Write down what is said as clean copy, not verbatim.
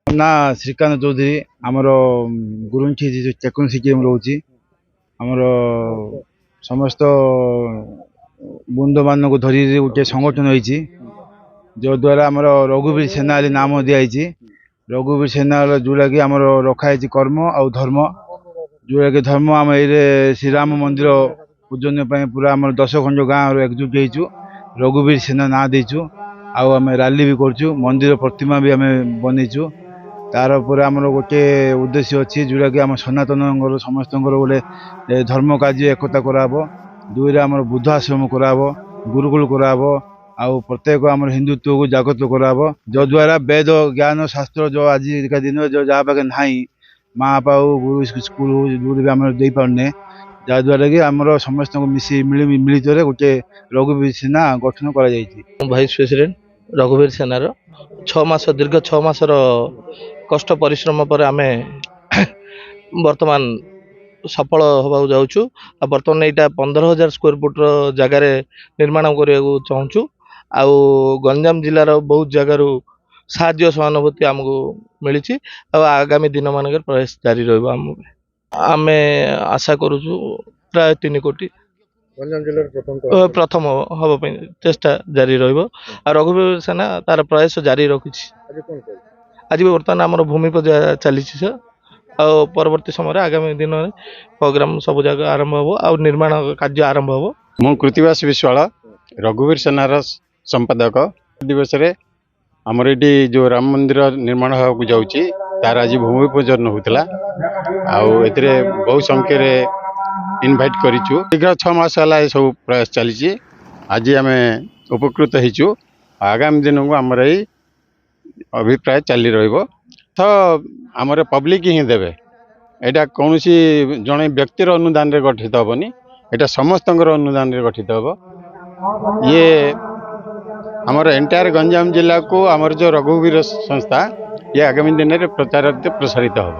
ନା, ଶ୍ରୀକାନ୍ତ ଚୌଧୁରୀ। ଆମର ଗୁରୁଙ୍ଖି techno city ରହୁଛି। ଆମର ସମସ୍ତ ବୃନ୍ଦମାନଙ୍କୁ ଧରି ଗୋଟେ ସଂଗଠନ ହେଇଛି, ଯଦ୍ୱାରା ଆମର ରଘୁବୀର ସେନା ବୋଲି ନାମ ଦିଆହେଇଛି। ରଘୁବୀର ସେନାର ଯେଉଁଟାକି ଆମର ରଖାହେଇଛି କର୍ମ ଆଉ ଧର୍ମ, ଯେଉଁଟାକି ଧର୍ମ ଆମ ଏଇରେ ଶ୍ରୀରାମ ମନ୍ଦିର ପୂଜନୀୟ ପାଇଁ ପୁରା ଆମର 10 ଖଣ୍ଡ ଗାଁରୁ ଏକଜୁଟ ହେଇଛୁ, ରଘୁବୀର ସେନା ନାଁ ଦେଇଛୁ। ଆଉ ଆମେ ରାଲି ବି କରୁଛୁ, ମନ୍ଦିର ପ୍ରତିମା ବି ଆମେ ବନେଇଛୁ। ତାର ଉପରେ ଆମର ଗୋଟେ ଉଦ୍ଦେଶ୍ୟ ଅଛି, ଯେଉଁଟାକି ଆମ ସନାତନଙ୍କର ସମସ୍ତଙ୍କର ଗୋଟେ ଧର୍ମ କାର୍ଯ୍ୟ ଏକତା କରାହେବ। ଦୁଇରେ ଆମର ବୁଦ୍ଧ ଆଶ୍ରମ କରାହେବ, ଗୁରୁକୁଳ କରାହେବ, ଆଉ ପ୍ରତ୍ୟେକ ଆମର ହିନ୍ଦୁତ୍ୱକୁ ଜାଗ୍ରତ କରାହେବ, ଯଦ୍ୱାରା ବେଦ ଜ୍ଞାନ ଶାସ୍ତ୍ର ଯେଉଁ ଆଜିକା ଦିନରେ ଯେଉଁ ଯାହା ପାଖେ ନାହିଁ, ମା ବାପା ହଉ, ଗୁରୁ ସ୍କୁଲ ହଉ, ଯେଉଁଠି ବି ଆମର ଦେଇପାରୁନେ, ଯାହାଦ୍ୱାରା କି ଆମର ସମସ୍ତଙ୍କୁ ମିଶି ମିଳିତରେ ଗୋଟେ ରଘୁବୀର ସେନା ଗଠନ କରାଯାଇଛି। ମୁଁ ଭାଇସ୍ ପ୍ରେସିଡେଣ୍ଟ ରଘୁବୀର ସେନାର। 6 ମାସ, ଦୀର୍ଘ 6 ମାସର କଷ୍ଟ ପରିଶ୍ରମ ପରେ ଆମେ ବର୍ତ୍ତମାନ ସଫଳ ହେବାକୁ ଯାଉଛୁ। ଆଉ ବର୍ତ୍ତମାନ ଏଇଟା 15,000 ସ୍କୋୟାର ଫୁଟର ଜାଗାରେ ନିର୍ମାଣ କରିବାକୁ ଚାହୁଁଛୁ। ଆଉ ଗଞ୍ଜାମ ଜିଲ୍ଲାର ବହୁତ ଜାଗାରୁ ସାହାଯ୍ୟ ସହାନୁଭୂତି ଆମକୁ ମିଳିଛି, ଆଉ ଆଗାମୀ ଦିନମାନଙ୍କରେ ପ୍ରୟାସ ଜାରି ରହିବ। ଆମେ ଆଶା କରୁଛୁ ପ୍ରାୟ 3 କୋଟି। ଗଞ୍ଜାମ ଜିଲ୍ଲାରେ ପ୍ରଥମ ହେବା ପାଇଁ ଚେଷ୍ଟା ଜାରି ରହିବ, ଆଉ ରଘୁବୀର ସେନା ତାର ପ୍ରୟାସ ଜାରି ରଖିଛି। ଆଜି ବର୍ତ୍ତମାନ ଆମର ଭୂମି ପୂଜା ଚାଲିଛି ସାର୍, ଆଉ ପରବର୍ତ୍ତୀ ସମୟରେ ଆଗାମୀ ଦିନରେ ପ୍ରୋଗ୍ରାମ ସବୁ ଜାଗା ଆରମ୍ଭ ହେବ ଆଉ ନିର୍ମାଣ କାର୍ଯ୍ୟ ଆରମ୍ଭ ହେବ। ମୁଁ କୃତିବାସ ବିଶ୍ୱାଳ, ରଘୁବୀର ସେନାର ସମ୍ପାଦକ। ଦିବସରେ ଆମର ଏଠି ଯେଉଁ ରାମ ମନ୍ଦିର ନିର୍ମାଣ ହେବାକୁ ଯାଉଛି, ତାର ଆଜି ଭୂମି ପୂଜନ ହେଉଥିଲା, ଆଉ ଏଥିରେ ବହୁ ସଂଖ୍ୟାରେ ଇନଭାଇଟ୍ କରିଛୁ। ଦୀର୍ଘ 6 ମାସ ହେଲା ଏସବୁ ପ୍ରୟାସ ଚାଲିଛି। ଆଜି ଆମେ ଉପକୃତ ହେଇଛୁ। ଆଗାମୀ ଦିନକୁ ଆମର ଏଇ ଅଭିପ୍ରାୟ ଚାଲି ରହିବ। ତ ଆମର ପବ୍ଲିକ୍ ହିଁ ଦେବେ। ଏଇଟା କୌଣସି ଜଣେ ବ୍ୟକ୍ତିର ଅନୁଦାନରେ ଗଠିତ ହେବନି, ଏଇଟା ସମସ୍ତଙ୍କର ଅନୁଦାନରେ ଗଠିତ ହେବ। ଇଏ ଆମର ଏଣ୍ଟାୟାର ଗଞ୍ଜାମ ଜିଲ୍ଲାକୁ ଆମର ଯେଉଁ ରଘୁବୀର ସଂସ୍ଥା, ଇଏ ଆଗାମୀ ଦିନରେ ପ୍ରଚାରିତ ପ୍ରସାରିତ ହେବ।